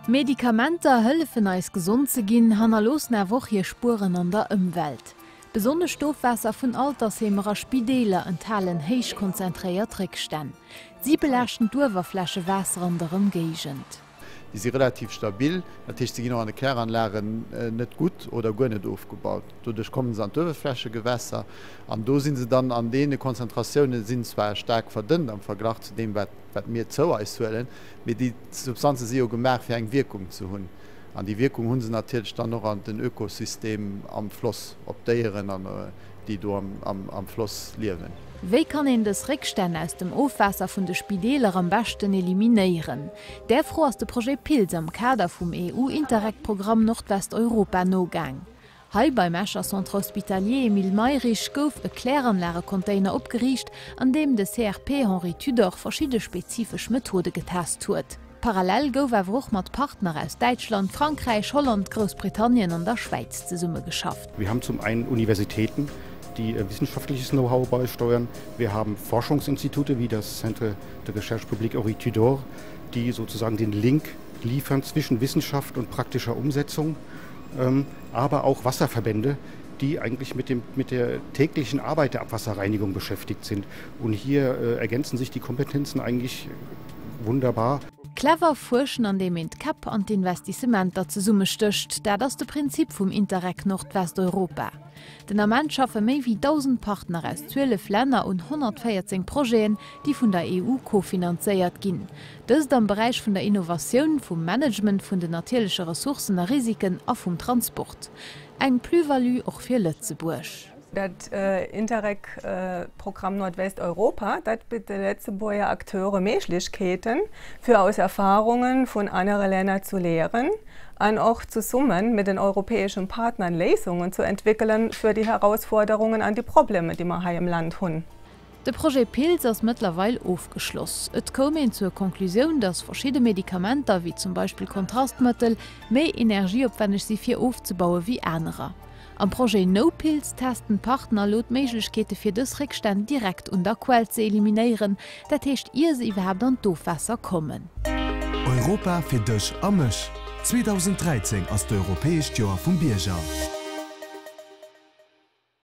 Medikamenter hëllefen eis gesond ze ginn, hannerloossen awer och hir Spueren an der Ëmwelt. Besonnesch d'Ofwaasser vun Altersheemer a Spideeler enthalen héich konzentréiert Réckstänn. Si belaaschten d'Uewerflächewaasser an der Ëmgéigend. Déi si relativ stabil, dat heescht, se ginn och an de Kläranlagen net gutt oder guer net ofgebaut. Doduerch kommen se an d'Uewerflächegewässer an do si se dann an deene Konzentratiounen, sinn zwar staark verdënnt am Verglach zu deem, wat wat mir zou eis huelen, mee déi Substanze si jo gemaach, fir eng Wierkung ze hunn. An déi Wierkung hu se natierlech dann och an den Ökosystem am Floss, op d'Déieren an déi do am Floss liewen. Wéi kann een dës Réckstänn aus dem Ofwaasser vun de Spideeler am beschten eliminéieren? Där Fro ass de Projet PILS am Kader vum EU-Interreg-Programm Nordwesteuropa nogaang. Hei beim Escher Centre Hospitalier Emile Mayrisch gouf e Kläranlagecontainer opgeriicht, an deem de CRP Henri Tudor verschidde spezifesch Methode getest huet. Parallel gouf awer och mat Partner aus Däitschland, Frankräich, Holland, Groussbritannien an der Schwäiz zesummegeschafft. Wir haben zum einen Universitäten, die wissenschaftliches Know-how beisteuern. Wir haben Forschungsinstitute wie das Centre de Recherche Publique Henri Tudor, die sozusagen den Link liefern zwischen Wissenschaft und praktischer Umsetzung. aber auch Wasserverbände, die eigentlich mit, dem, mit der täglichen Arbeit der Abwasserreinigung beschäftigt sind. Und hier äh, ergänzen sich die Kompetenzen eigentlich wunderbar. Clever fuerschen, an deem een d'Käpp an d'Investissementer zesummestécht, dat ass de Prinzip vum Interreg Nordwesteuropa. Den Ament schaffe méi wéi 1.000 Partner aus 12 Länner un 114 Projeten, déi vun der EU kofinanzéiert ginn. Dëst am Beräich vun der Innovatioun, vum Management vun den natierleche Ressourcen a Risiken a vum Transport. Eng Plus-value och fir Lëtzebuerg. Dat Interreg-Programm Nordwesteuropa, dat bitt de Lëtzebuerger Acteure Méiglechkeeten, fir aus Erfarunge vun anere Länner zu léieren an och zesummen mit den europäeschen Partnern Léisungen zu entwéckelen fir déi Herausforderungen an déi Probleme, déi mer hei am Land hunn. De Projet PILS ass mëttlerweil ofgeschloss. Et koum een zur Conclusioun, datt verschidde Medikamenter, wéi zum Beispill Kontrastmëttel, méi energieopwänneg si fir ofzebaue wéi anerer. Am Projet NoPills testen d'Partner elo d'Méiglechkeete fir dës Réckstänn direkt un der Quell ze eliminéieren, dat heescht ier se iwwerhaapt an d'Ofwaasser kommen. Europa fir dech a mech! 2013 ass d'europäescht Joer vum Bierger.